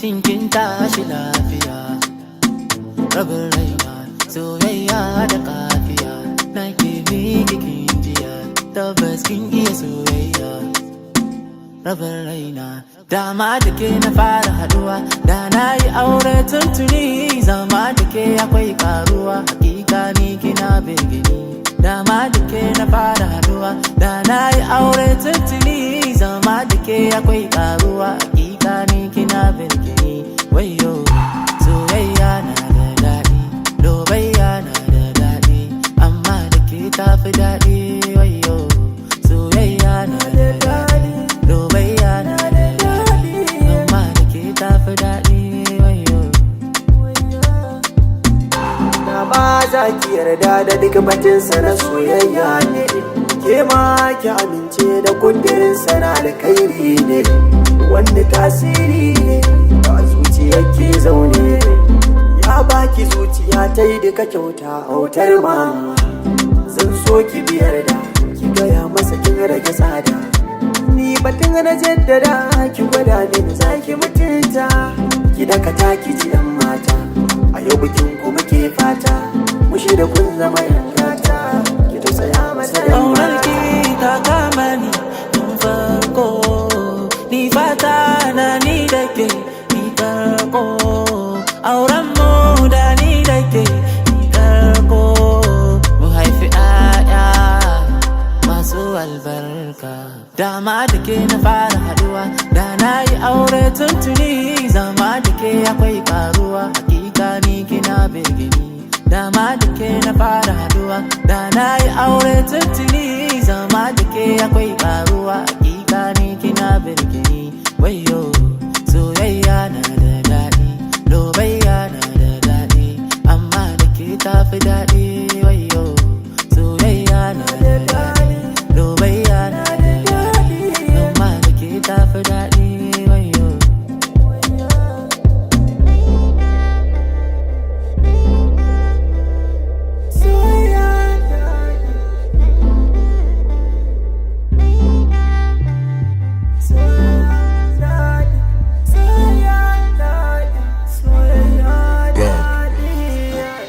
In kin tashi lafiya? Rabin raina, soyayya da kafiya na ke miki, kin jiya, tabbas kin iya soyayya. Rabin raina, dama da ke na fara haduwa, da na yi aure tuntuni. Zama da ke akwai karuwa, hakika ni kina birgini. Dama da ke na fara haduwa, da na yi aure tuntuni. Zama da ke akwai karuwa, hakika ni kina birgini. Wayo, soyayya na da daɗi, lobayya na da daɗi, amma da ke tafi daɗi. Wayo, soyayya na da daɗi, lobayya na da daɗi, amma da ke tafi daɗi. Wayo. Na ba za ki yarda da duk batinsa na soyayya ne, ke ma ki amince da kudirinsa na alkhairi ne, wanda tasiri ne a zuciyar ke zaune. Ya baki zuciya ta yi duka kyauta, autar mama. Zan so ki biyar da ki gaya masa kin rage tsada. Ni batun na jaddada, ki gwada mini zaki mutunta. Ki dakata ki ji, yan mata, a yau bikin ku muke fata, mu da kun zama yan gata. Ki tausaya masa yan Ƙaunar mata. ki ta kama ni tun farko, ni fata na ni da ke ni karko. Auren mu da ni da ke ni karko, mu haifi 'ya'ya masu albarka. Dama da ke na fara haduwa, da na yi aure tuntuni. Zama da ke akwai karuwa, hakika ni kina birgini. Dama da ke na fara haduwa, da na yi aure tuntuni. Zama da ke akwai karuwa, hakika ni kina birgini. Wayo, soyayya na da daɗi, lobayya na da daɗi, amma da ke tafi daɗi. Wayo, soyayya na da daɗi, lobayya na da daɗi, amma da ke tafi daɗi. Wayo. Soyayya. Yeah.